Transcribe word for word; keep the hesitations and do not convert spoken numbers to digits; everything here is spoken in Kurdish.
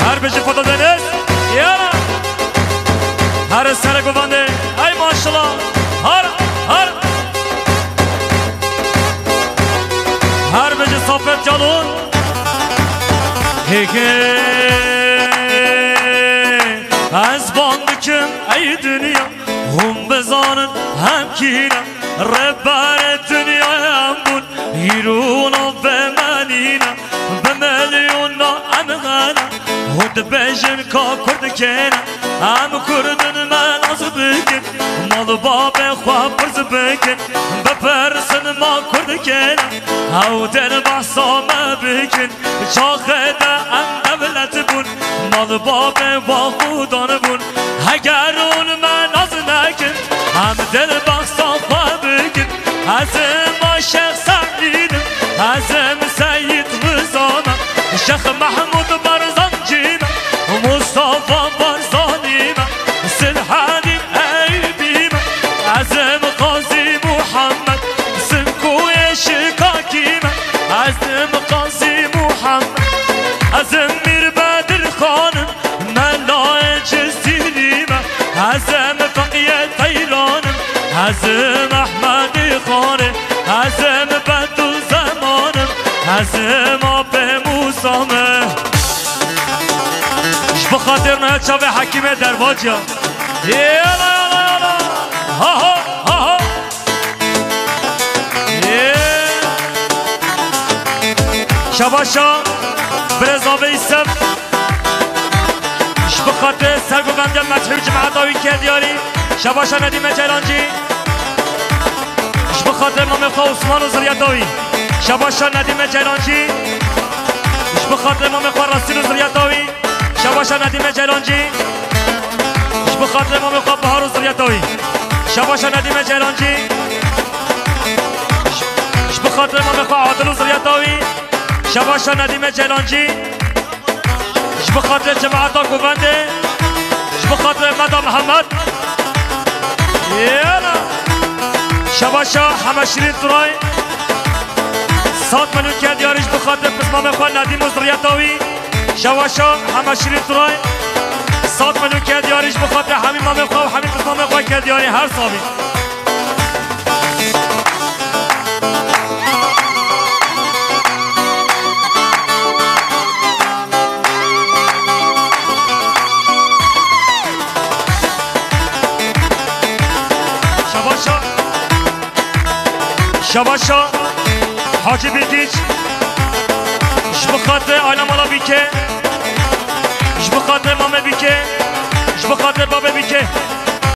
Her bijî Foto Deniz. Yara. Her sere govende. Ay maşallah. Har, har. Her bijî Safet Calon. Heke. Ez bang dikim ey dinya. Hûn bizanin em kî ne, rêberê dinyayê em bûn, îro nav me nîne, bi milyona em xene, hûn dibêjin ka Kurd kê ne, em Kurd in me nas bikin, mal babê xwe pirz bikin, bipirsin ma Kurd kê ne, ew dê behsa me bikin. Çaxê de em dewlet bûn, mal babê va xudan bûn. Heger hûn me nas nekin, em dê behsa xwe bikin. Ez ma Şêx Seîd im, ez Seyîd Riza me, Şêx Mehmûd Berzancî me, Mustafa Barzanî me, Silhedîn Eyûbî me, ez Qazî Muhammed, Simkoyê Şikakî me, ez Qazî Muhammed, ez Mîr Bedir Xan im, Melayê Cizîrî me, ez Feqiyê Teyran im, ez Ehmedî Xan im, ez Bedû Zeman im, ez Apê Mûsa me. Ji bi xatir naya çavê Hekîmê Dervaciya. Yala, yala, yala. Ha, ha, ha, ha. Yê. Şebaşa birêz Avê Îsef. Ji bi xatir sergovendiya mezheb cemaeta wî ke diyarî. Şebaşa Nedîme Ceylancî. Ji bi xatir mamê xwe Osman û ziriyeta wî. Şebaşa Nedîme Ceylancî. Ji bi xatir mamê xwe Resîl û ziriyeta wî. Şebaşa Nedîme Ceylancî. Ji bi xatirê mamê xwe Bahar û ziriyeta wî. Şebaşa Nedîme Ceylancî. Ji, ji bi xatirê mamê xwe Adil û ziriyeta wî. Şebaşa Nedîme Ceylancî. Ji bi xatirê cemaeta govendê. Ji bi xatirê Meda Mihemed. Yala. Şebaşa Hemeşîrîn Turay. Sat milyon ke diyarî ji bi xatirê pismamê xwe Nedîm û ziriyeta wî. Şebaşa Hemeşîrîn Turay. Sat milyon ke diyarî ji bi xatirê hemî mamê xwe û hemî pismamê xwe ke diyarî her sabî. Şebaşa. Şebaşa Hacî Bilgiç. Ji bi xatirê aile mala Bîkê. Ji bi xatirê mamê Bîkê. Ji bi xatirê babê Bîkê.